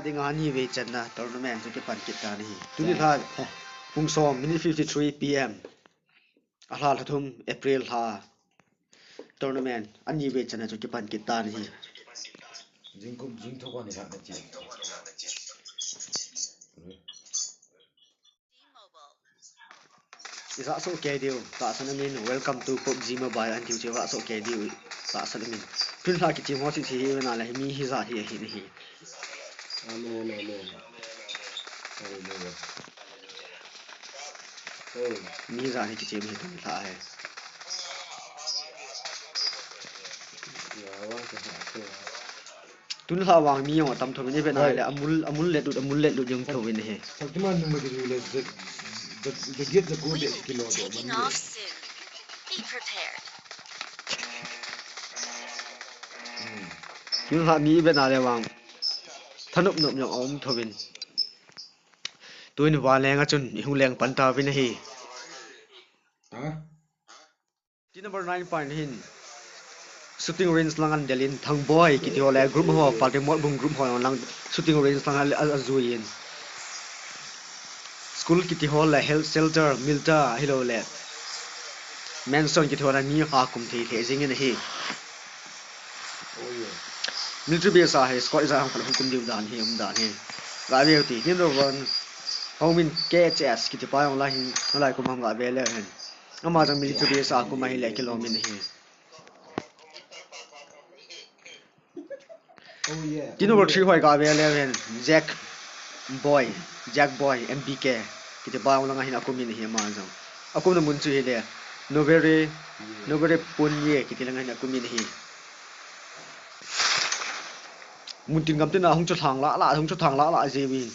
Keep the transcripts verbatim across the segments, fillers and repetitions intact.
Dinga ni vei channa tournament chu kipan kit tan ahi. Tuni lha pung som minute fifty three P M. A lha lha thum April lha tournament ani vei channa chu kipan kit tan ahi. Jingkum jingthu kon ni lha na chi. Iza so ke diu, ta san amin, welcome to PUBG Mobile, an tiu che va so ke diu, ta san amin. Tun lha ki team ho si si hi na le mi hi za hi hi ni hi. Amen, amen. Hallelujah. Oh. Mi hi za hi ki team hi tun lha he. Ya, wa ke ha ke. Tun lha vang mi jong atam thovin, i vet na le, amul, amul let lut, amul let lut jong thovin ahi. Saktiman nung ma ki le, the, the, the gate, the gate, the kilo, the man. Be prepared. Tun lha mi i vet na le vang. Thanop nop jong aum thovin. Tun va leng a chun, i hung leng pan tauvin ahi. Ha? Team number nine point hin shooting range lang an delin Thangboi kiti ho le group ho, Palte Motbung group ho lang shooting range lang a, a, a juiyin. School kiti ho le health shelter, milta hilou le mansion kiti ho le mi kha kum thei thei jingin ahi. Military base a hi squad ijat ham khat hung kum diu dan hi, um dan hi. Ga veu ti, Team number one, Homin K H S kiti pa jong la hin, nalai kum ham ga ve le hin. Ama jong military base a kum ahi le kilom in ahi. Team number three hoi ka ve le hen, Jack Boy, Jack Boy, M B K. Kiti pa jong lang ahin akum in ahi ama jong. Akum na mun chu hi le, Novere, Novere Punye, kiti lang ahin akum in ahi. Mun tin gam tin a hung chu thang la la, hung chu thang la la jiuvin.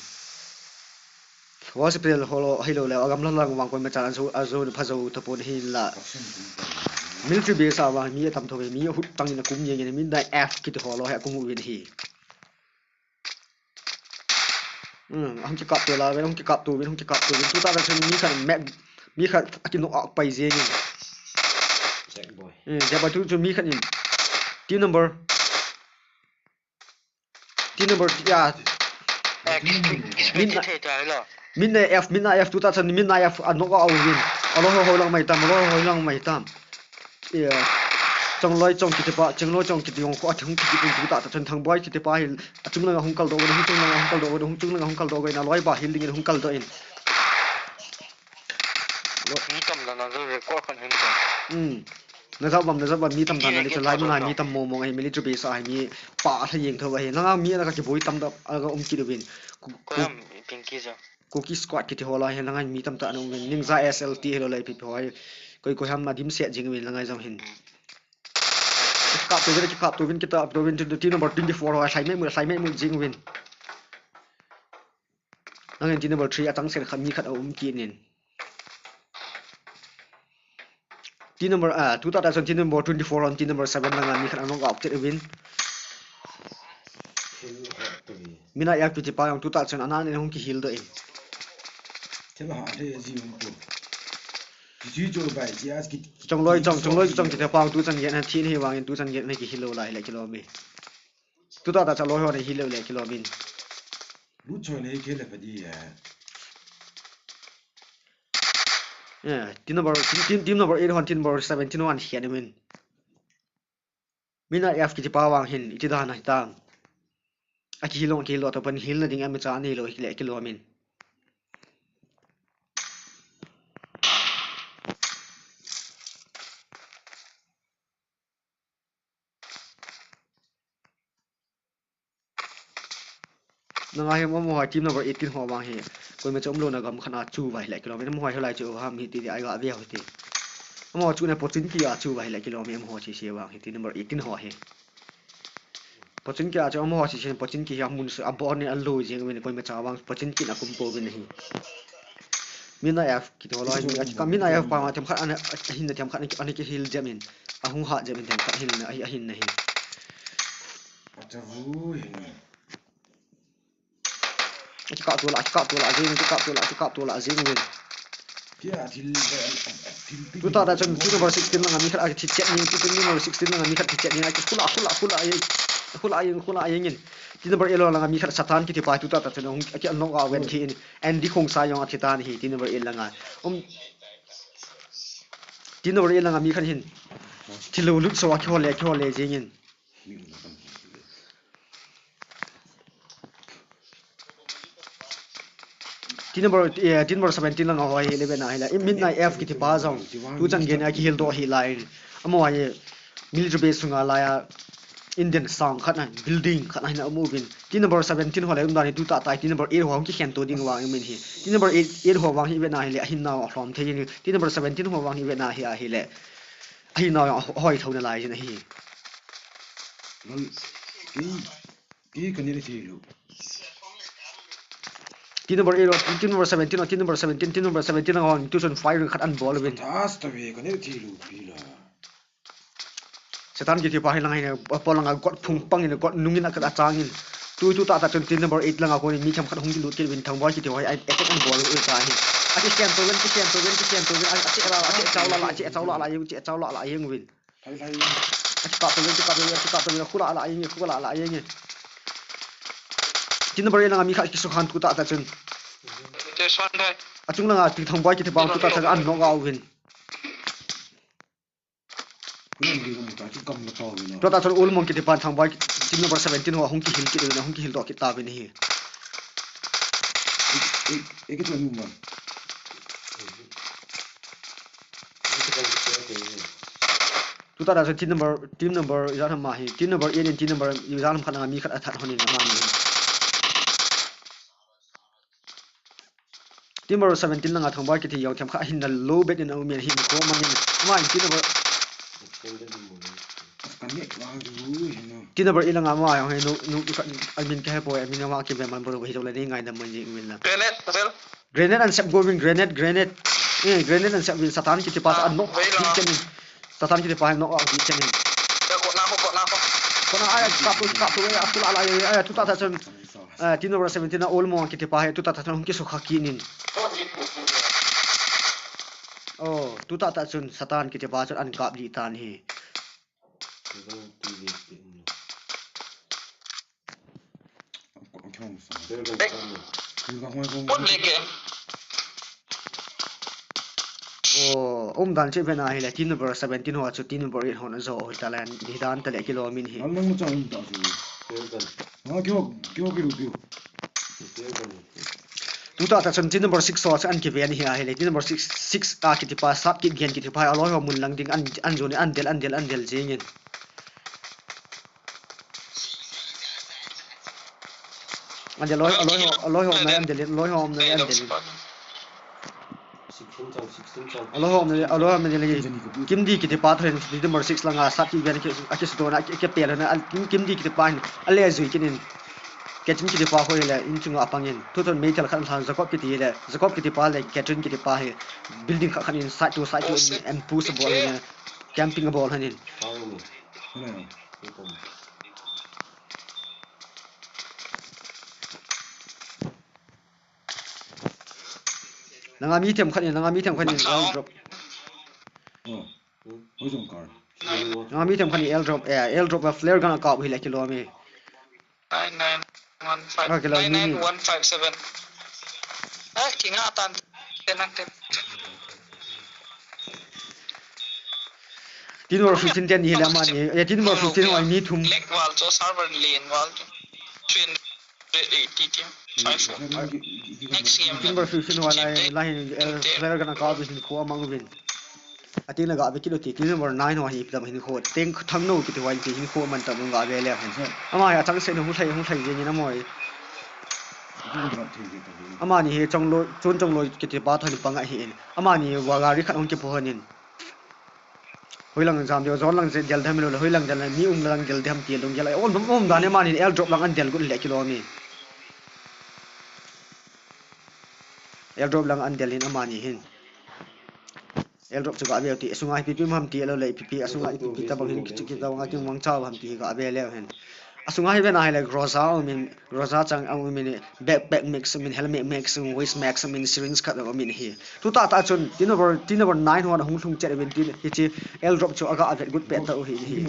Hospital ho lo, hilou le, agam lang lang vang koima chan ajo, ajo, phajo tapon hin la. Military base a vang mi atam tho ve, mi ahut tang in akum jeng in, mi nine F kiti ho lo hi akum uvin ahi. Hmm, hung kikap to la ve, hung kikap to uvin, hung kikap to uvin. Tuta chun mi khat met, mi khat aki knock out pai jeng in. Jack Boy. Hmm, Jack Boy tu, tu mi khat in. Team number Team number, ya. Eh, ki, ki, ki, min na, thei thei lo. Min na F, min na F, tuta chan, min na F, a knock out uvin. Alo ho ho lang mai tam, alo ho ho lang mai tam. Ya. Chongloi Chong kiti pa, Chongloi Chong kiti jong kho, a hung kiti pun tuta, ta chan Thangboi kiti pa hi, achung lang hung kal doh, hung chung lang hung kal doh, hung chung lang hung kal doh, na loi ba hi ling hung kal doh in. Mi tam dan a record kan hin ta. Hmm. Na jao bam, na jao bam, mi tam dan a, mi ni chu lai mun a mi tam mong mong ahi, military base a hi mi pa a lha jeng tho ahi. Nanga mi ana ka kiboi tam da, aga um kit uvin. Ku, ku, Koiham, Pinky jong. Kuki squad kiti ho la hi, nanga mi tam ta ana um uvin. Ningja S L T hilou le ipi ipi ho hi. Koi, koi ham na dimset jing uvin, nanga jong hin. Hmm. Kap to uvin, kap to uvin, kap to uvin, team number twenty-four ho, lhai mei mul, lhai mei mul jing uvin. Nangin team number three a chang sen khat mi khat a um kit in. Team number, ah, tuta ta chun team number twenty-four hon team number seven langa mi khat a knock out kit uvin. Min na F kiti pa jong tuta chun ana nen hung kihil doh in. Thil ha the ji um tu. Ji jo bai ji as ki. Chongloi Chong, Chongloi Chong kiti pa jong tu chan gei na thi ni vangin tu chan gei na kihil lou lai le kilom e. Tuta ta cha loi ho nei hilou le kilom in. Lut choi nei ke le pha di ya. Eh, team number, team, team, team number eight hon, team number seventeen hon hian min. Min na F kiti pa vang hin, iti dan a hitam. A kihil long, kihil lo to pan hilna ding a mi cha nei lou le kilom in. Nanga hi amaho team number eighteen ho vang hi. Koima cha umlou na gam khat a chu vai le kilom in amaho hi lai chu ham hi ti ti ai ga ve ho ti. Amaho chu na Pochinki a chu vai le kilom in amaho chi si vang hi team number eighteen ho hi. Pochinki a chu amaho chi si Pochinki hi amun su a bon ni a lou jing uvin koima cha vang Pochinki na kum pouvin ahi. Min na F kiti ho la hi, a kikap min na F pa ma themkhat ana, a hin na themkhat ana, ana kihil jep in. A hung hat jep in themkhat hin na, a hin na hi. Acha vu hin. A kikap to la, a kikap to la, jing, a kikap to la, a kikap to la, jing uvin. Kia thil, thil pi. Tuta ta chun team number sixteen langa mi khat a thi chet ni, team number sixteen langa mi khat thi chet ni, a ki khula, khula, khula, eh. Khula a jeng, khula a jeng in. Team number eight ho langa mi khat Satan kiti pa tu tah tah chun ahung, aki anok a ven thi in. Andy Khongsai jong athi tan ahi, team number eight langa. Um, team number eight langa mi khat hin. Thilou lut so a kihol le, kihol le jeng in. Team number, eh, team number seventeen langa ho hi eleven a hi la. Midnight F kiti pa jong. Tu chan gei a kihil doh hi lai. Amaho hi military base sunga lai a Indian sang khat na building khat na hin a um uvin. Team number seventeen ho le um dan hi tu tah tah team number eight ho hung kikhen to ding vang min hi. Team number eight, eight ho vang hi vet na hi le ahin nau a hlom thei in. Team number seventeen ho vang hi vet na hi a hi le. Ahin nau a hoi tho na lai jin ahi. Ki, ki ka ni le thei lu. Team number eight, team number seventeen, team number seventeen, team number seventeen ho tu chun firing khat an bol uvin. Tas ta ve ka ni le thei lu pi la. Satan kiti pa hi lang hi, a pol langa got phung pang in, got nung in a, a chang in. Tu, tu tah tah chun team number eight langa kon in mi themkhat hung kilut kit uvin Thangboi kiti ho hi, a, attack an bol u ta hi. A kikhen to uvin, kikhen to uvin, kikhen to uvin, a, a che la, a che chau la la, a che chau la la, a che chau la la, a jeng uvin. Lai, lai. A kikap to uvin, kikap to uvin, kikap to uvin, khu la la, a jeng, khu la la, a jeng. Team number eight langa mi khat kisukhan tu tah tah chun. Te san dai. A chung langa ti Thangboi kiti pa tu tah tah an knock out uvin. Tua tah chun Ulmong kiti pan Thangboi team number seventeen ho hung kihil kit uvin, hung kihil doh kit ta uvin hi. Tu tah tah chun team number, team number ijat ham ahi, team number eight in team number ijat ham khat langa mi khat athat hon in amani. Team number seventeen langa Thangboi kiti jong themkhat ahin na low bet in a um in ahin ko mangin. Ama in team number, team number eight langa ama jong hi nu, nu, ka, a min ka he poi, a min ama kibe man bol hi jong le ni ngai na man jing min la. Grenade, Pavel. Grenade an sep go uvin, grenade, grenade. Eh, grenade an sep uvin Satan kiti pa an knock out chen in. Satan kiti pa hi knock out chen in. Kona, kona, kona. Kona, ai, kap tu, kap tu, ai, a khu la la, ai, tu tah tah chun. Ah, team number seventeen a Ulmong kiti pa hi tu tah tah chun hung kisukha kit in. Oh, tu tah tah chun Satan kiti pa chun an kap lih tan hi. Put le ke. Oh, um dan che ven a hi le, team number seventeen ho chu team number eight ho na jo ho ta le, ni dan ta le kilom in hi. Ang nang cha um ta chu. Ha, kyo, kyo, kyo, kyo. Tu tah tah chun team number six ho chu an kiven hi a hi le, team number six, six a kiti pa, Sat Kipgen kiti pa, a loi ho mun lang ding an, an jo ni, an del, an del, an del jing in. An del loi, a loi ho, a loi ho na an del, loi ho na an del. A loi ho na, a loi ho na le. Kimdi kiti pa thon, number six langa Sat Kipgen a ki, a ki sudo na, a ki, a ki pel na, a, Kim, Kimdi kiti pa hin, a le jui kinin. Kachin kiti pa ho le, in chunga apang in. Tu thon meithal khat thang Jacob kiti le, Jacob kiti pa le, Catherine kiti pa hi. Building khat khat in, side to side to, in, ambush bol in, camping bol han in. Nanga mi themkhat in, nanga mi themkhat in, airdrop. Nanga mi themkhat in airdrop, eh, airdrop a flare gun a kap hi le kilom e. Nine nine one five, ah, kilo, nine nine one five seven. Ah, kinga tan, ten nang ten. Team number fifteen ten hi le amani, eh, team number fifteen ho mi thum. Lag wall cho, server lane wall cho. Three hundred eighty team. Five four. Next game. Team number fifteen ho lai, lai hin, eh, flare gun a kap hin khu amang uvin. Atin la ga ve kit u ti, team number nine ho hi ipi tam hin khu, Teng Thangnou kiti ho hin khu man tam ga ve le hen. Ama hi achang se na hu thlai, hu thlai jeng in amaho hi. Amani hi Chongloi, Chun Chongloi kiti pa thon pang ahi in. Amani hi gari khat hung kipo hon in. Hoilang jam deu, zon lang je del dem lo, hoilang del mi um lang del dem ti lung gel. Um, um dan amani airdrop lang an del gun le kilom e. Airdrop lang an del in amani hin. Airdrop chu ga ve u ti, asunga hi ipi ipi um ham ti lo le, ipi ipi asunga ipi ipi tabang hin, kichi kitabang a kimang chau ham ti ga ve le hen. Asunga hi ve na hi le, Groza um in, Groza chang um in, backpack max um in, helmet max um, waist max um in, syringe khat um in hi. Tu tah tah chun, team number, team number nine ho na hung lhung chet uvin tin, hichi airdrop chu aga avet gut pet ta u hi hi.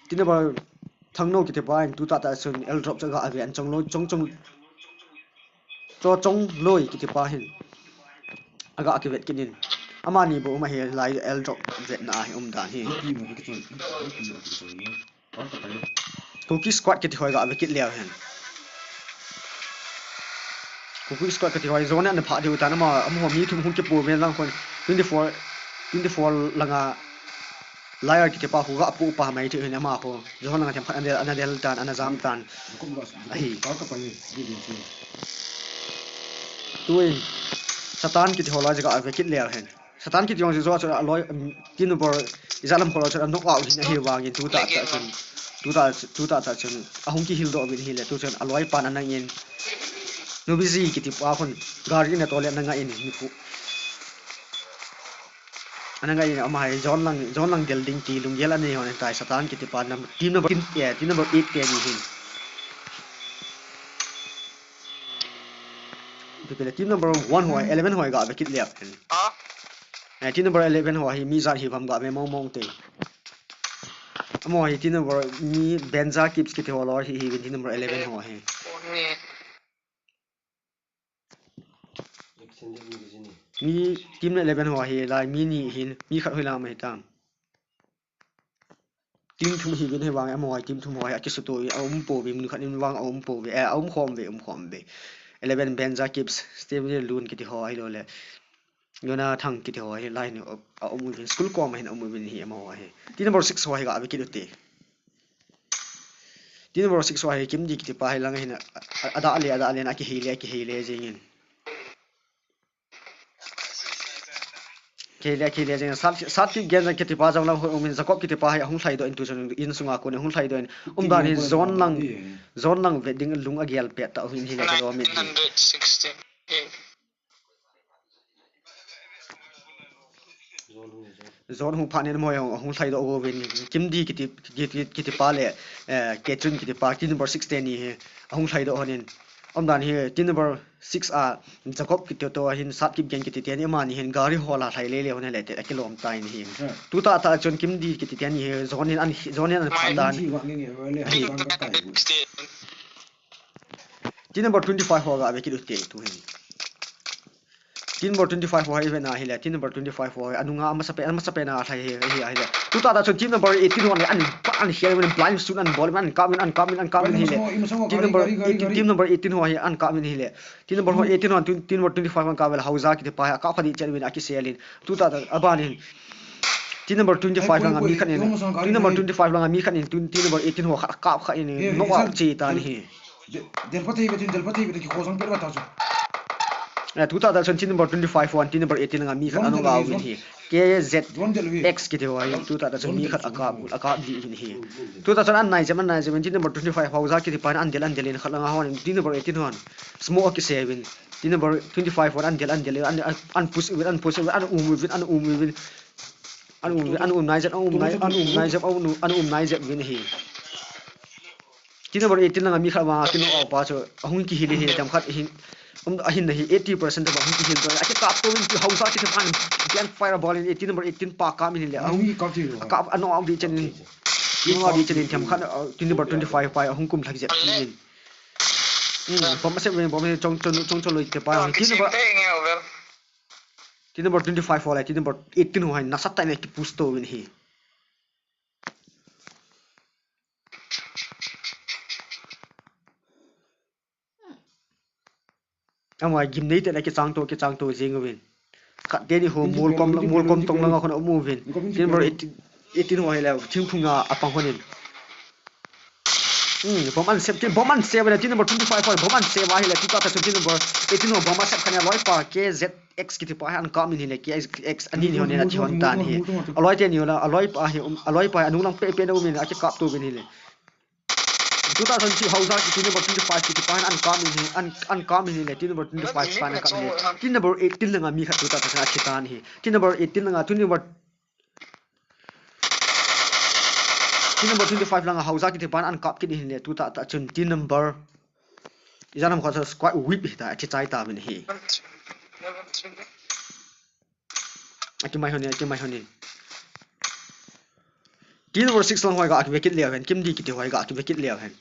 Team number Thangno kiti pa hin tu tah tah chun airdrop chu aga ave in, Chongloi, Chong, Chong, Cho Chongloi kiti pa hin aga kivet kit in. Amani bou um ahi lai airdrop vetna a hi um dan hi. Kuki Squad kiti ho hi ga ve kit leu hen. Kuki Squad kiti ho hi zone a ana phah diu tan ama, amaho mi thum hung kipu ven lang khun twenty-four, twenty-four langa Liar kiti pa khu ga pu pa mai thei hin ama khu. Zone langa themkhat ana del, ana del tan, ana jam tan. Ahi. Tuin Satan kiti ho lai ga ve kit leu hen. Satan kiti jong chu chu aloi, um, team number ijat lam ho chu a knock out hin ahi vangin tu tah tah chun, tu tah, tu tah tah chun ahung kihil doh uvin ahile, tu chun aloi pan ana ngah in. Nubiji kiti pa khun gari na tole ana ngah in, ni khu. Ana ngah in ama hi zone lang, zone lang del ding ti lunggel anei hon tai, Satan kiti pa nam, team number, eh, team number eight te ni hin. Ipi pele team number one ho, eleven ho ga ve kit leu hen. Ah? Eh, team number eleven ho hi mi ijat hi ham ga ve mong mong te. Amaho hi team number mi Benja Kips kiti ho loi hi, hi team number eleven ho hi. Mi team eleven ho hi lai mi ni hin, mi khat hoi la mai tam. Team thum hi vin hi vang, amaho hi team thum ho hi akisuto, a um pouve, mun khat in vang a um pouve, eh, a um khom ve, um khom ve. Eleven Benja Kips, Steven Lun kiti ho hi lou le. Yona Thang kiti ho hi lai ni a um uvin, school kom hin a um uvin hi amaho hi. Team number six ho hi ga ve kit ute. Team number six ho hi Kimdi kiti pa hi lang hin a, a, ada le, ada le, akihei le, akihei le jingin. Kihei le, kihei le jingin. Sat, Sat Kipgen kiti pa jong lang hoi umin, Jacob kiti pa hi ahung lhai doh in tu chun insunga kon ahung lhai doh in. Um dan hi zone lang, zone lang ve ding lung agel pet ta hin hi le ka lo mit hi. Zone hung phat nin amaho hung lhai doh uvin. Kimdi kiti, kiti, kiti pa le, eh, Ketun kiti pa, team number six te ni hi ahung lhai doh hon in. Um dan hi team number six a Jacob kiti to hin Sat Kipgen kiti te ni amani hin gari ho la lhai le le hon le te akilom tai ni hi. Tu tah tah chun Kimdi kiti te ni hi zone in an, zone in an phat dan. Team number twenty-five ho ga ve kit ute tu hin. Team number twenty-five ho hi ve na hile, team number twenty-five ho hi anunga amasa pen, amasa pen a lhai hi, hi, hile. Tu tah tah chun team number eighteen ho le an, an hial uvin, blind shoot an bol uvin, an kap uvin, an kap uvin, an kap uvin hile. Team number eighteen, team number eighteen ho hi an kap uvin hile. Team number eighteen ho, team number twenty-five ho an kap uvin, Hausa kiti pa hi akap kha di chen uvin akisel in. Tu tah tah aban in. Team number twenty-five langa mi khat in. Team number twenty-five langa mi khat in, team, team number eighteen ho khat akap kha in, knock out chi tan hi. Del, del pa thei ve tin, del pa thei ve tin, kikho sang per va ta chu. Eh, tu tah tah chun team number twenty-five ho, team number eighteen langa mi khat anung a uvin hi. K Z X kiti ho hi, tu tah tah chun mi khat akap, akap di uvin hi. Tu tah chun an nai jep, an nai jep uvin, team number twenty-five Hausa kiti pa an del, an del in khat langa hon, team number eighteen hon smoke akise uvin. Team number twenty-five hon an del, an del in, an, an, an push uvin, an push uvin, an um uvin, an um uvin. An um, an um nai jep, an um nai, an um nai jep, an um, an um nai jep uvin hi. Team number eighteen langa mi khat vang a kino au pa chu ahung kihil in hi, themkhat hin, um, ahin na hi eighty percent vang ahung kihil doh in, akikap to uvin, Hausa kiti pan blank fire bol in, team number eighteen pa kap in hile, ahung kap, anung au di chen in, anung au di chen in themkhat, uh, team number twenty-five pa ahung kum lhak jep in. Hmm, bomb asep uvin, bomb asep, Chong, Chong, Chong, Chongloi te pa, team number, team number twenty-five ho le, team number eighteen ho hi nasatah in akipush to uvin hi. Amaho gimnei te le kichang to, kichang to jing uvin. Khat te ni ho molkom, molkom tong langa khun a um uvin. Team number eighteen, eighteen ho hi le, thingphung a apang hon in. Hmm, bomb an sep, bomb an sep le, team number twenty-five ho, bomb an sep a hile, tu tah tah chun team number eighteen ho bomb asep khat in aloi pa, K Z X kiti pa hi an kap in hile, K Z X ani ni hon in athi hon tan hi. Aloi te ni ho la, aloi pa hi, um, aloi pa hi anung lang pe pe na um in, akikap to uvin hile. Tu tah chun Hausa kiti number twenty-five kiti pa hin an kap in hi, an, an kap in hile, team number twenty-five pa hin an kap in hi. Team number eighteen langa mi khat tu tah chun athi tan hi. Team number eighteen langa, team number, team number twenty-five langa Hausa kiti pa hin an kap kit in hile, tu tah tah chun team number, ijat ham khat chu squad wipe hi ta, athi chai ta uvin hi. Akimai hon in, akimai hon in. Team number six lang ho hi ga kivekit leu hen, Kimdi kiti ho hi ga kivekit leu hen.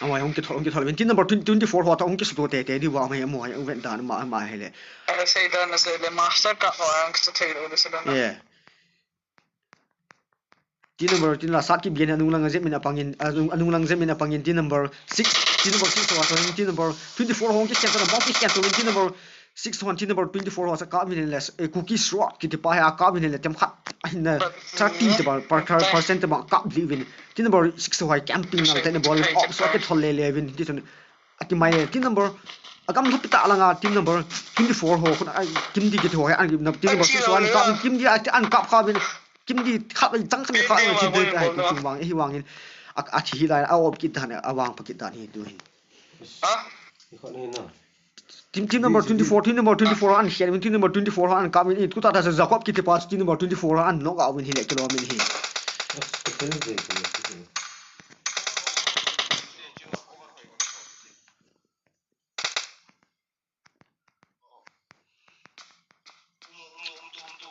Amaho hi hung kithol, hung kithol uvin. Team number twenty, twenty-four ho toh hung kisuto teitei diu va, amaho hi, amaho hi hung vet dan ma, ma hi le. Ana sei dan, ana sei le, master ka ho ang kisa thei lo de sa dan. Yeah. Team number, team la sat kip gen, anung lang jep min apangin, anung, anung lang jep min apangin, team number six, team number six ho toh, team number twenty-four ho hung kikhen to, bom kikhen to, team number six ho, team number twenty-four ho sa kap min le, eh, Kuki Sword kiti pa hi akap min le, tem khat ahin na thirty te ba, per, per, percent te ba kap li uvin. Team number six ho hi camping nal te na bol, op so ke thol le le uvin, ti chun. Ati mai le, team number, agam lhapi ta langa, team number twenty-four ho, khun, ai, Kimdi kiti ho, ai, na, team number six ho, an kap, Kimdi, ai, an kap kha uvin, Kimdi khat, ai, chang khat, khat, ai, ti dei, ai, tu chung vang, hi vangin, a, a thi hi lai, a op kit dan, a vang pa kit dan hi tu hin. Ha? Team, team number twenty-four, team number twenty-four, an khen uvin, team number twenty-four, an kap uvin, tu ta ta sa Jacob kiti pa, team number twenty-four, an knock out uvin hi le, kilom in hi.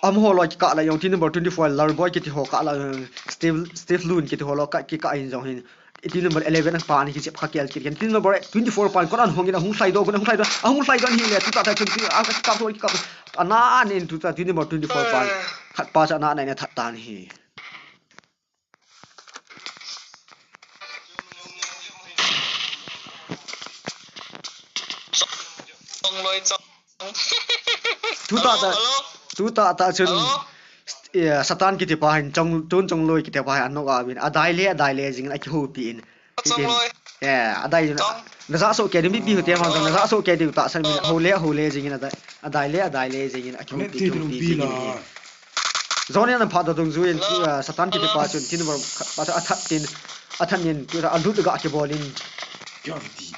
Amaho loi kikah la jong, team number twenty-four, Larboy kiti ho kah la, Steve, Steve Lun kiti ho loi kikah in jong hin. Team number eleven pa ni kijep kha kel kit ken. Team number twenty-four pan kon an hong in, ahung lhai doh, ahung lhai doh, ahung lhai doh hi le, tu ta ta chun, tu a kap to, kap. Ana an in tu ta, team number twenty-four pan. Khat pa cha ana an in that tan hi. Chong loi chong. Tu ta ta, hello, hello. Tu ta ta chun, hello? Yeah, Satan kiti pa hin, chong, tun chong loi kiti pa hin, an nok a vin, a dai le, a dai le, jing a kihu pi in. Chong loi. Yeah, a dai jing. Chong. Na ja so ke di mi bi hu te hon, na ja so ke di ta san min, ho le, ho le, jing in a dai, a dai le, a dai le, jing in a kihu pi, kihu pi, jing in. Zone na pha da dung ju in, tu, ah, Satan kiti pa chun, tin bor, pa a that tin, a that nin, tu a lut ga ki bol in. Gravity.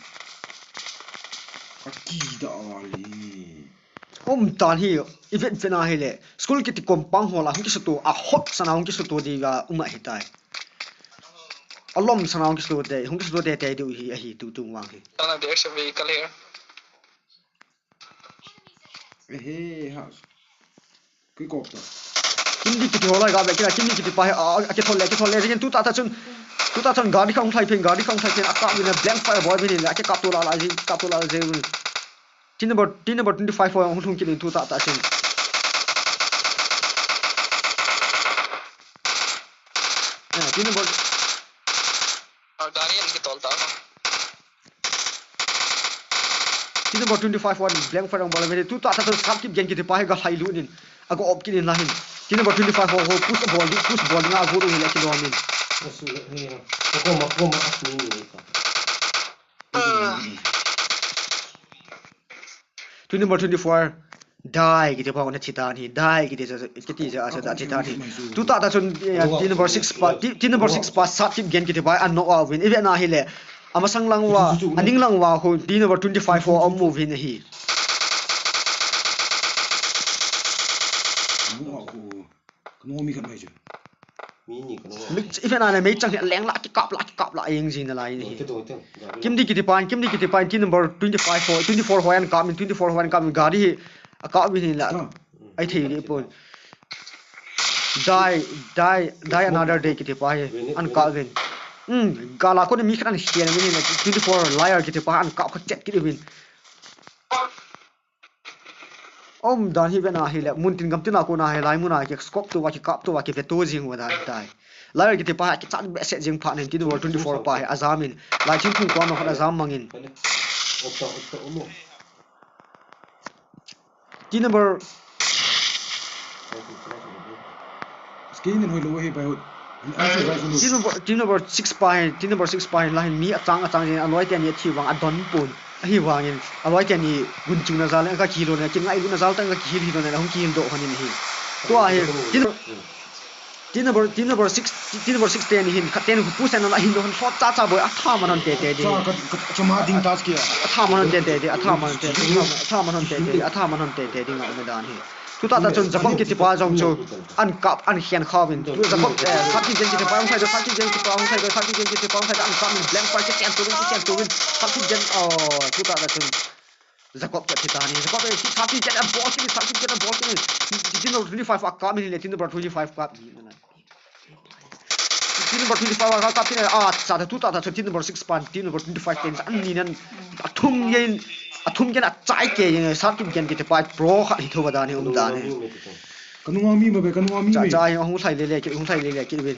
A ki da ali. Um tan hi, i vet vet na hi le. School kiti kompang ho la, hung kisuto, a hot sana hung kisuto di ga, um ahi tai. A lom sana hung kisuto te, hung kisuto te te diu hi, ahi tu tu wang hi. None of the extra vehicle here. Ehe, ha. Kikop ta. Kimdi kiti ho lai ga be kila, Kimdi kiti pa hi, a, a, a kithol le, kithol le, jing in tu ta ta chun, tu ta chun gari khang thai phin, gari khang thai phin, a kap in a blank fire bol phin in, a kikap to la la, jing, kap to la la, jing. Team number, team number twenty-five ho hung thung kit in tu ta ta chun. Eh, team number Ah, gari an kitol ta. Team number twenty-five ho blank fire bol a, tu ta ta sat kit gen kiti pa hi ga lhai lut in. A ga op kit in la hin. Team number twenty-five ho, ho push bol di, push bol di nga go ru hi la kilom in. Asu, ni, ni. Ko ma, ko ma, as ni, ni, ni. Team number twenty-four. Dai kiti pa hung na thi tan hi, dai kiti cha, kiti cha, cha, cha thi tan hi. Tu ta ta chun, eh, team number six pa, ti-, team number six pa, sat kit gen kiti pa, an knock out win. I ve na hi le. Ama sang lang wa, aning lang wa, ho, team number twenty-five ho, a move in hi. Kano mi khat mai chu. Mi ni kano. Mi, i ve na le mei chang hi leng la kikap la kikap la jing jing na lai ni hi. Kimdi kiti pa, Kimdi kiti pa, team number twenty-five ho, twenty-four ho an kap in, twenty-four ho an kap in, gari hi a kap in la. Ai thei di pon. Die, die, die another day kiti pa hi an kap in. Hmm, gala ko ni mi khat an hian min ni twenty-four liar kiti pa an kap kha chet kit in. Um dan hi ve na hi le, mun tin gam tin a ko na hi lai mun a ki scope to va ki kap to va ki ve to jing va dan tai. Lai kiti pa ki chat be se jing pha nen tin world twenty-four pa hi a jam in. Lai thingphung ko ma khat a jam mang in. Team number Skin in hoi lo hi bai hoi. Team number, team number six pa hin, team number six pa hin la hin mi achang achang jin aloi te ni thi vang adon pon. Ahi vangin aloi te ni gun chung na jal ka kihil lo na, kin ngai lu na jal ta ka kihil hi lo na, hung kihil doh hon in hi. Tua hi team, team number, team number six, team number six te ni hin khat te ni hu pu sen na hin lo hon hot cha cha boi a tha man hon te te di. Cha ka, ka, cha ma ding ta ki. A tha man hon te te di, a tha man hon te te, a tha man hon te te, a tha man hon te te di nga um dan hi. Tuta ta chun Jacob kiti pa jong chu an kap an hian kha vin. Tu Jacob, eh, Saki Jen kiti pa hung thai do, Saki Jen kiti pa hung thai do, Saki Jen kiti pa hung thai do, an kap in blank fire kiti an tu vin, kiti an tu vin. Saki Jen, oh, tuta ta chun. Jacob ka thi tan ahi. Jacob e, sat kim kit a bol kit in, sat kim kit a bol kit in. Team number twenty-five a kap in ahile, team number twenty-five kap. Team number twenty-five a kap kit in, a, sat tu tah tah chun team number six pan, team number twenty-five ten, an ni nan, a thum yen, a thum yen a chai kei yen, sat kim kit kiti pa, pro khat hi thou va dan hi um dan hi. Ka nunga mi ma be, ka nunga mi Cha, ma. Cha, hung lhai le le, hung lhai le le, kit uvin.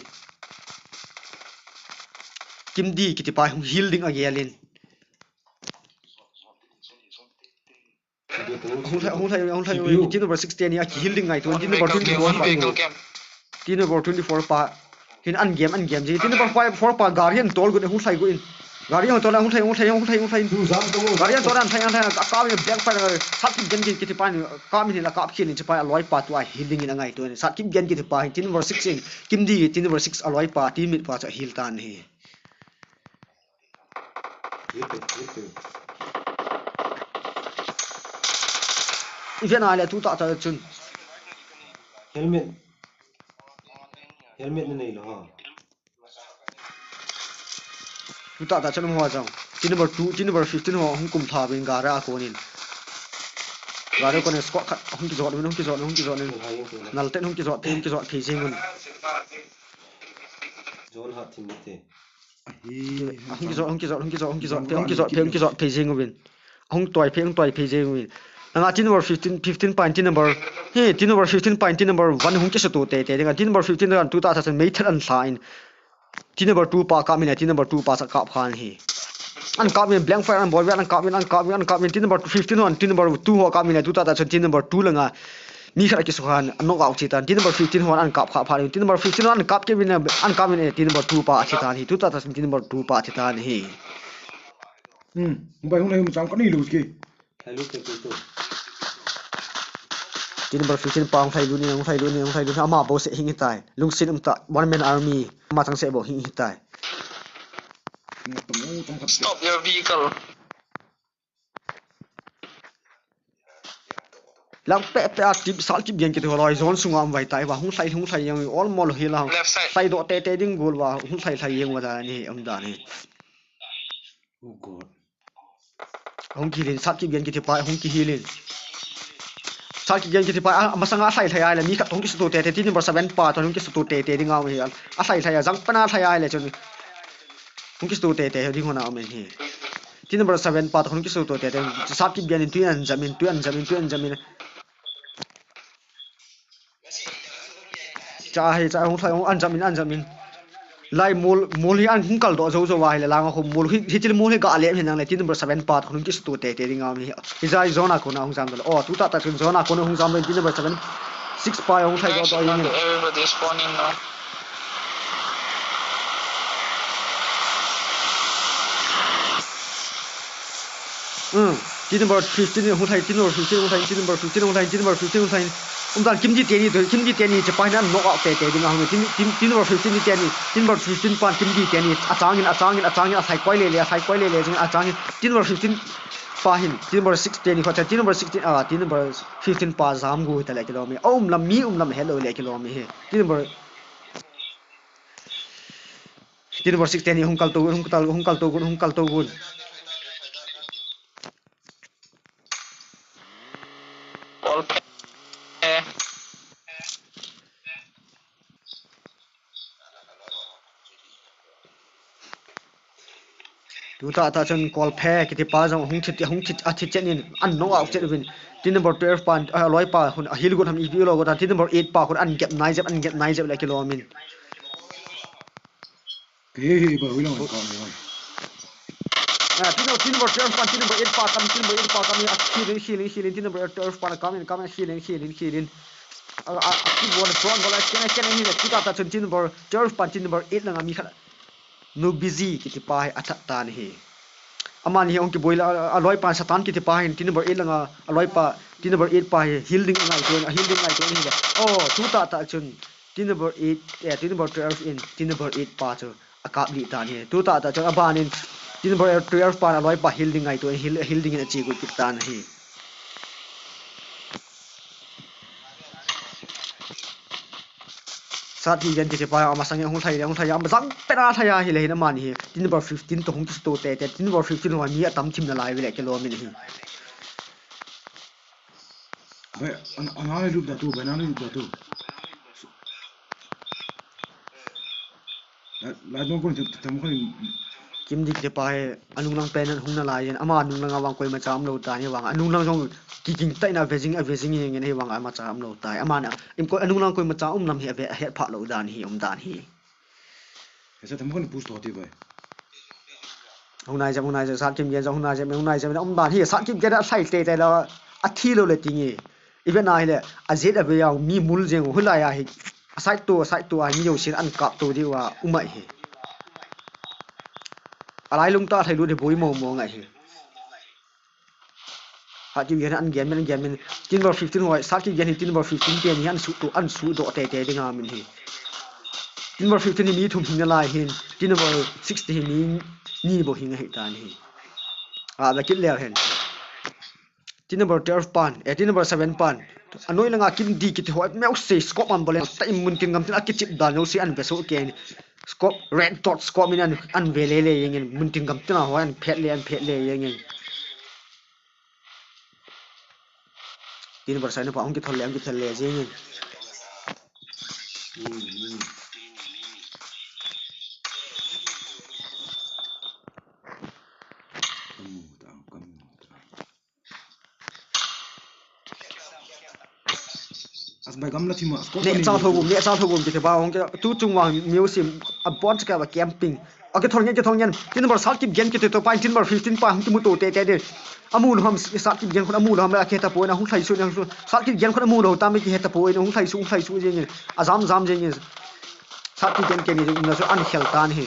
Kimdi kiti pa, hung heal ding a gel in. Hung lhai, hung lhai, hung lhai, team number six ten hi a ki heal ding ngaito, team number twenty-four pa. Team number twenty-four pa. Hin an game, an game ji. Team number five, four pa gari an tol got, hung lhai got in. Gari an tol, hung lhai, hung lhai, hung lhai, hung lhai. Gari an tol, an lhai, an lhai, a kap in blank fire, sat kim kit kiti pa ni, kap in la kap kit in, ti pa a loi pa tua heal ding in a ngaito. Sat kim kit kiti pa hin, team number six in, Kimdi, team number six a loi pa, teammate pa chu heal tan hi. Hit, hit. Iven a le tu tah tah chun. Helmet. Helmet na nei lo ha. Tu tah tah chun mo jong. Team number two, team number fifteen ho hung kum tha bin gari a konin. Gari konin squad khat hung kijot, hung kijot, hung kijot. Nalten hung kijot, hung kijot, phei jing un. Zone hat thim te. Ahi, hung kijot, hung kijot, hung kijot, hung kijot, phei, hung kijot, phei, hung kijot, phei jing uvin. Hung toi phei, hung toi phei jing uvin. Anga team number fifteen, fifteen pa in team number, hi, team number fifteen pa in team number one hung kisuto tei tei ding a. Team number fifteen dan tu tah tah chun meithal an lha in. Team number two pa kap in a, team number two pa chu kap khan hi. An kap in blank fire an bol ve, an kap in, an kap in, an kap in. Team number fifteen ho, team number two ho kap in a, tu tah tah chun team number two langa mi khat a kisukhan, a knock out chi tan. Team number fifteen hon an kap kha phat. Team number fifteen hon an kap kit in, an kap in, team number two pa a thi tan hi. Tu tah tah chun team number two pa a thi tan hi. Hmm. Hung bai hung lai hung chang ka nei lo ki. Team number fifteen pa hung lhai lut in, hung lhai lut in, hung lhai lut in. Ama bou seh hing hitai. Lungset um tah, one man army. Ama chang seh bou hing hitai. Stop your vehicle. Lang peh peh a tip, sat tip gen kiti ho loi zone sunga um vai tai va, hung lhai, hung lhai jeng, all mol hi la. Left side. Lhai doh tei tei ding gol va, hung lhai lhai jeng va dan hi, um dan hi. Oh God. Hung kihil in, sat tip gen kiti pa, hung kihil in. Sat tip gen kiti pa, a, masanga lhai lhai a le, mi khat hung kisuto tei tei, team number seven pa, hung kisuto tei tei ding a um hi, a lhai lhai a, jang pana lhai a le, chun. Hung kisuto tei tei, ding hona um hi. Team number seven pa toh hung kisuto tei tei. Sat kip gen in tui an jam in, tui an jam in, tui an jam in. Cha hi, cha hung lhai, hung an jam in, an jam in. Lai mol, mol hi an hung kal doh jou jou a hi le lang a hung mol hi, hi til mol hi ga le hin nang le team number seven pa toh hung kisuto tei tei ding a um hi. Hi jai zone a kona hung jam doh le. Oh, tu tah tah chun zone a kona hung jam doh team number seven. Six pa hung lhai doh doh in. Everybody is spawning now. Hmm. Team number fifteen hung lhai, team number fifteen hung lhai, team number fifteen hung lhai, team number fifteen hung lhai. Um dan Kimdi teni toh, Kimdi teni che pa hin an knock out tei tei ding a hung. Team, team, team number fifteen teni, team number fifteen pan Kimdi teni. A chang in, a chang in, a chang in, a lhai koi le le, a lhai koi le le, a chang in. Team number fifteen pa hin, team number six teni, team number sixteen, ah, team number fifteen pa jam gu hi ta le kilom e. A um lam mi, um lam hello le kilom e. Team number Team number six teni hung kal tou, hung kal, hung kal tou, hung kal tou. All phe. Tu tah tah chun Kolphe kiti pa jong hung thi, hung thi, a thi chen in an knock out chen uvin. Team number twelve pa, a loi pa, hun a heal got ham ipi lo got a, team number eight pa, hun an gap nai jep, an gap nai jep le kilom in. He, he, ba, hui lang, ka, hui lang. Ah, team, team number twelve pa, team number eight pa, kam, team number eight pa, kam, a heal in, heal in, heal in, team number twelve pa, kam in, kam in, heal in, heal in, heal in. A, a, a keep on front, ball, a scan, a scan, a heal, tu tah tah chun team number twelve pa, team number eight langa mi khat. Nu Busy kiti pa hi a that tan ahi. Amani hi hung kiboi la, a loi pan Satan kiti pa hin, team number eight langa, a loi pa, team number eight pa hi, heal ding ngai tuan, a heal ding ngai tuan ahi le. Oh, tu tah tah chun, team number eight, eh, team number twelve in, team number eight pa chu, a kap lih tan ahi. Tu tah tah chun, a ban in, team number twelve pan, a loi pa, heal ding ngai tuan, heal, heal ding in a chi got kit tan ahi. Sat hi gen kiti pa, ama sang hung lhai le, hung lhai, ama jang pena lhai a hi le hin amani hi. Team number fifteen toh hung kisuto tei tei, team number fifteen ho mi a tam thim na lai ve le kilom in ahi. Bai, an, an, an lup da tu, bai, an lup da tu. La, la, don kon tam, tam kon. Kimdi kiti pa hi, anung lang pen an hung nalai in, ama anung lang a vang koimacha umlou dan hi vang, anung lang jong kiging tai na ve jing, a ve jing hi ngen hi vang, amacha umlou tai. Ama na, im ko anung lang koimacha um lam hi a ve, a het pha lou dan hi, um dan hi. Esa tam kon push to ti bai. Hung nai jam, hung nai jam, Sat Kimgen jam, hung nai jam, hung nai jam, um dan hi, Sat Kimgen a sai te te la, a thi lou le ting hi. I ve na hi le, a jet a ve yang, mi mul jeng, hu lai a hi, a side to, a side to, a mi yo sin an kap to di wa, um ai hi. A lai lung ta, a lai lut hi boi mo mo ngai hi. Sat Kimgen an gen men, an gen men. Team number fifteen hoi, Sat Kimgen hi team number fifteen te ni an su to, an su do te te ding a min hi. Team number fifteen hi mi thum hing nalai hin, team number sixteen hi mi ni bo hing ahi tan hi. A, la kit leu hen. Team number twelve pan, eh, team number seven pan. Anoi langa Kimdi kiti hoi, meu se scope an bolen, ta in mun tin gam tin a kichip dan, no se an ve so ken. Scope, red dot scope min an, an ve le le yeng in, mun tin gam tin a hoi, an phet le, an phet le yeng in. Team number seven pa, hung kithol le, hung kithol le, jing in. As bai gamla thima, scope ne ni chang ni. Thogum, ne chang thogum kiti pa, hung ke, tu chung wa, musim, a bon chaka ba camping. A kithol ngen, kithol ngen. Team number Sat Kimgen kiti to pa, team number fifteen pa, hung kimu to te te de. Amu lou ham, Sat Kimgen khun amu lou ham, a kiheta poi na, hung lhai su na, hung lhai su. Sat Kimgen khun amu lou tam, kiheta poi na, hung lhai su, hung lhai su jeng in. A jam, jam jeng in. Sat Kimgen keni, na su an khel tan hi.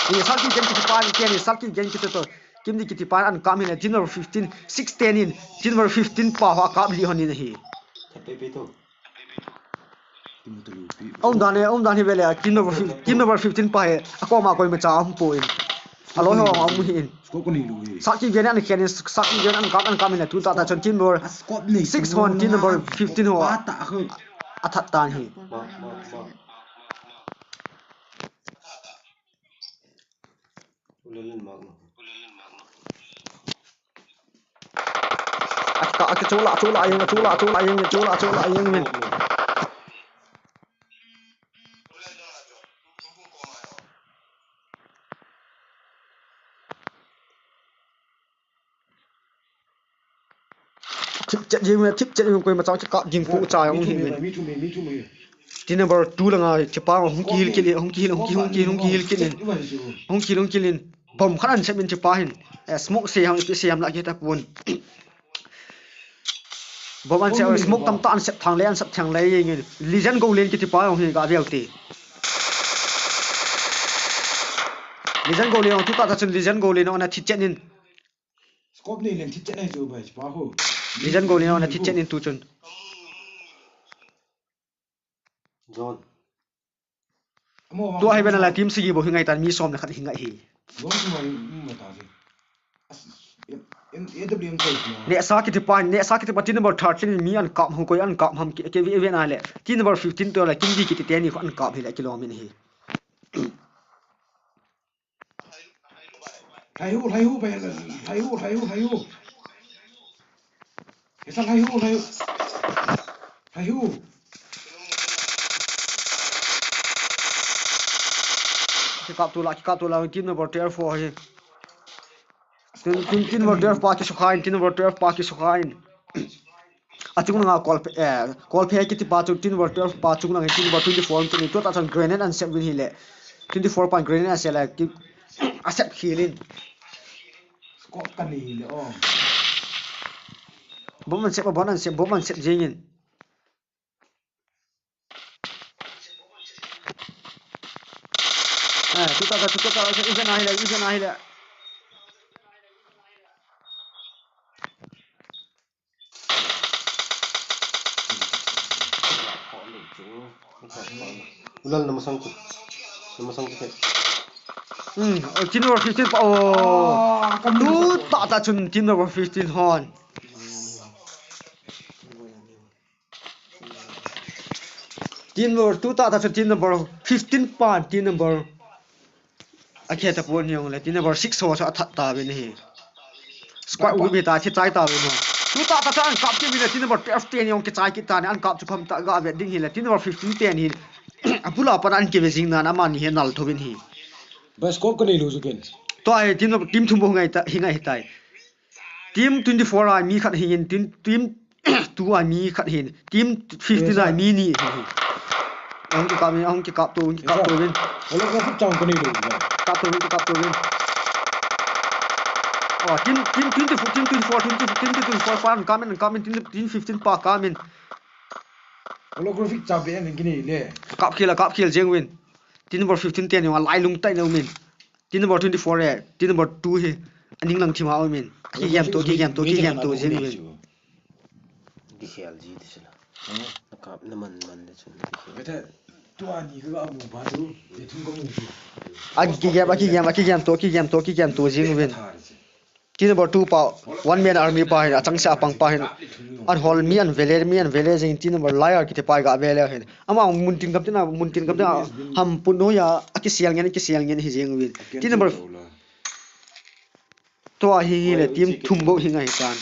Ni Sat Kimgen kiti pa, keni, Sat Kimgen kiti to. Kimdi kiti pa an kap hi le, team number fifteen, six ten in, team number fifteen pa ho a kap li hon in hi. Aum dan hi, aum dan hi ve le, team number fif-, team number fifteen pa hi, a koma koimacha aum poi. A loi ho aum hi in. Sat Kimgen an khen in, Sat Kimgen an kap, an kap in le, tu ta ta chun team number six hon, team number fifteen ho a that tan hi. Ulelen mak no. Aki ka, aki chola, chola, yeng, chola, chola, yeng, chola, chola, yeng, men. Thip chet jing, thip chet jing, koimacha kikap jing pu cha jong hi. Mi thum hi, mi thum hi. Team number two langa chepa hung kihil kit in, hung kihil, hung ki, hung ki, hung kihil kit in. Hung kihil, hung kihil in. Bomb khat an sep in chepa hin. Eh, smoke se ham, ipi se ham la kiheta pon. Bomb an sep, smoke tamtah an sep thang le, an sep thang le jeng in. Legend Golen kiti pa jong hi ga veu te. Legend Golen jong tu ta ta chun Legend Golen jong ana thi chet in. Scope nei leng thi chet nei chu bai pa ho. Legend Golen jong ana thi chet in tu chun. John. Tu a hi ve na la team sagi bo hi ngai tan mi som le khat hi ngai hi. John tu mai, um, mai ta si. As, em, em, A W M ko na. Ne sa kiti pa, ne sa kiti pa team number thirteen mi an kap ho koi an kap ham ki, ki ve, ve na le. Team number fifteen to la Kimdi kiti te ni ko an kap hi le kilom in hi. Lhai hu, lhai hu, bai, lhai hu, lhai hu, lhai hu, lhai hu. Esa lhai hu, lhai hu. Lhai hu. Kikap tu la, kikap tu la, team number twelve ho hi. Team, team, team number twelve pa kisukha in, team number twelve pa kisukha in. Achung langa Kolphe, eh, Kolphe kiti pa chu team number twelve pa chung lang team number twenty-four chu ni tu ta chun grenade an sep vin hi le. Twenty-four pa grenade an sep le ki, a sep khil in. Scope kan ni le o. Bomb an sep, bomb an sep, bomb an sep jing in. Eh, tu ta, tu ta, tu ta, even ahile, even ahile. Ulal na masang tu. Na masang tu. Hmm, oh, team number fifteen pa, oh. Ah, kan tu ta ta chun team number fifteen hon. Team number tu ta ta chun team number fifteen pan team number. A khe ta pon jong le team number six ho sa that ta ve ni. Squad u be ta thi chai ta ve no. Tuta ta cha an kap kit uvin le, team number twelve ten jong kichai kit tan, an kap chu kham ta ga vet ding hile, team number fifteen ten hin abula pat a an kive jing nan amani hi anal thou vin ahi. Bas, scope ka nei lou chu ken. Tua hi team number, team thum bou hi ngai ta, hi ngai tai. Team twenty-four a mi khat hin, team, team two a mi khat hin, team fifteen a mi ni hin. Ahung kikap in, ahung kikap tou, ahung kikap tou vin. Holographic chang ka nei lou. Kap tou vin, kap tou vin. Oh, team, team twenty-four, team twenty-four, team, team twenty-four pa an kap in, an kap in, team, team fifteen pa kap in. Holographic chang be an kinei le. Kap khel a, kap khel jeng uvin. Team number fifteen ten jong alai lungtai na umin. Team number twenty-four e, team number two hi aning lang thim a umin. Akigem tou, kigem tou, kigem tou jeng uvin. Kikhel ji ti sila. Hmm? Nakap na man man de chun. Beta, tua ni ka mu ba tu, te thum ka mu tu. Akigem, akigem, akigem tou, kigem tou, kigem tou jeng uvin. Team number two pa, one man army pa hin, achang se apang pa hin. An hol mi an vele, mi an vele jing team number Liar kiti pa ga vele hin. Ama mun tin gam tin a, mun tin gam tin a, ham pun no ya, akisel ngen, akisel ngen hi jeng uvin. Team number Tua hi, hi le team thum bou hi ngai tan.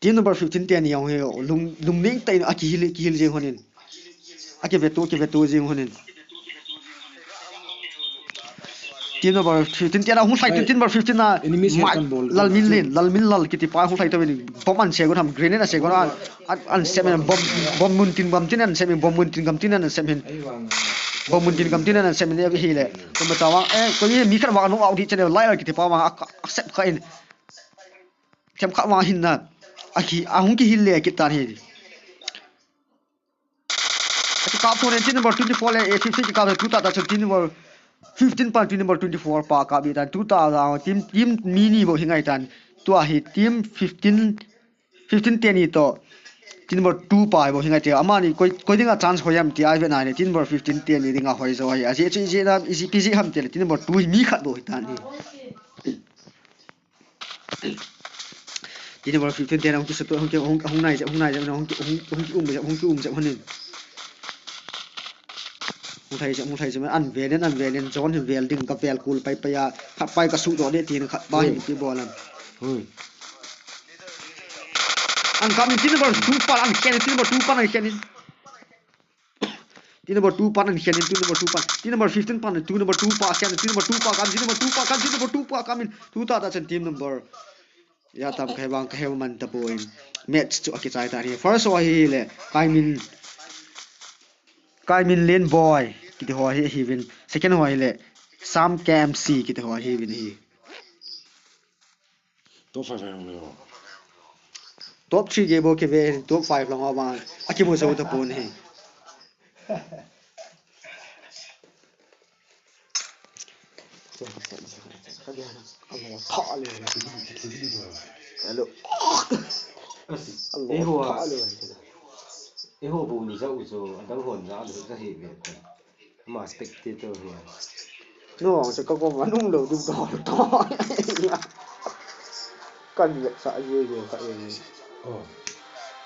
Team number fifteen ten jong hi lung, lungning tah in akihil, kihil jing honin. Akivetou, kivetou jing honin. Team number fifteen ten ahung lhai, team number fifteen a Lalminlen, Lalminlal kiti pa ahung lhai tou in bomb an se gon ham, grenade an se gon ham. An, an sem in bomb, bomb mun tin gam tin an sem in, bomb mun tin gam tin an sem in. Bomb mun tin gam tin an sem in, eh, hi le. Kum ba ta vang, eh, koi mi khat vang knock out hi channel lai la kiti pa vang, a, a sep kha in. Them kha vang hin na. A ki, ahung kihil le kit tan hi. A ki kap thon in team number twenty-four le, eh, fifteen ki kap tu ta ta team number fifteen pa, team number twenty-four pa kap bi tan tu ta ta team, team mi ni bou hi ngai tan. Tua hi team fifteen fifteen ten ni toh, team number two pa hi bou hi ngai te. Amani koi, koi dinga chance hoi ham ti ai ve nai le, team number fifteen ten ni dinga hoi jo hi. Aji, aji, aji na, iji, iji ham ti le, team number two hi mi khat bou hi tan hi. Team number fifteen ten hung kisa tou, hung ki, hung, hung nai jep, hung nai jep, hung ki, hung, hung ki um jep, hung ki um jep honin. Hung lhai jep, hung lhai jep, an vel in, an vel in, John hin vel ding, ka vel kul pai pai a, khat pai ka suh doh de, tin khat pa hin ki bol an. Ui. An kap in team number two pa an khen in, team number two pa an khen in. Team number two pa an khen in, team number two pa. Team number fifteen pa an, team number two pa khen in, team number two pa kap in, team number two pa kap in, team number two pa kap in. Tu ta ta chan team number. Ya tam kai bang ka he man ta poi. Match chu akichai ta hi. First ho hi le, Kaimin, Kaiminlen Boy kiti ho hi, hi vin. Second ho hi le, Sam K M C kiti ho hi vin hi. Top five lang lo. Top three ge bou kive, top five lang ho bang. Akimu jou ta pon hi. Hello. As, eiho a, eiho bou ni ja u jo, adang hon ja u ja hi ve. Ama spectator hi. No, se ka ko ma nung lo du to to. Kan le sa ye ye ka ye. Oh.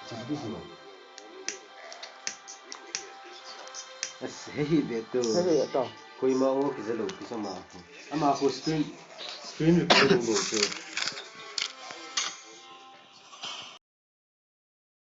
Chim du du. As, he hi ve to. He hi to. Koima o ki ja lo ki sa ma. Ama ko screen, screen recording bo to.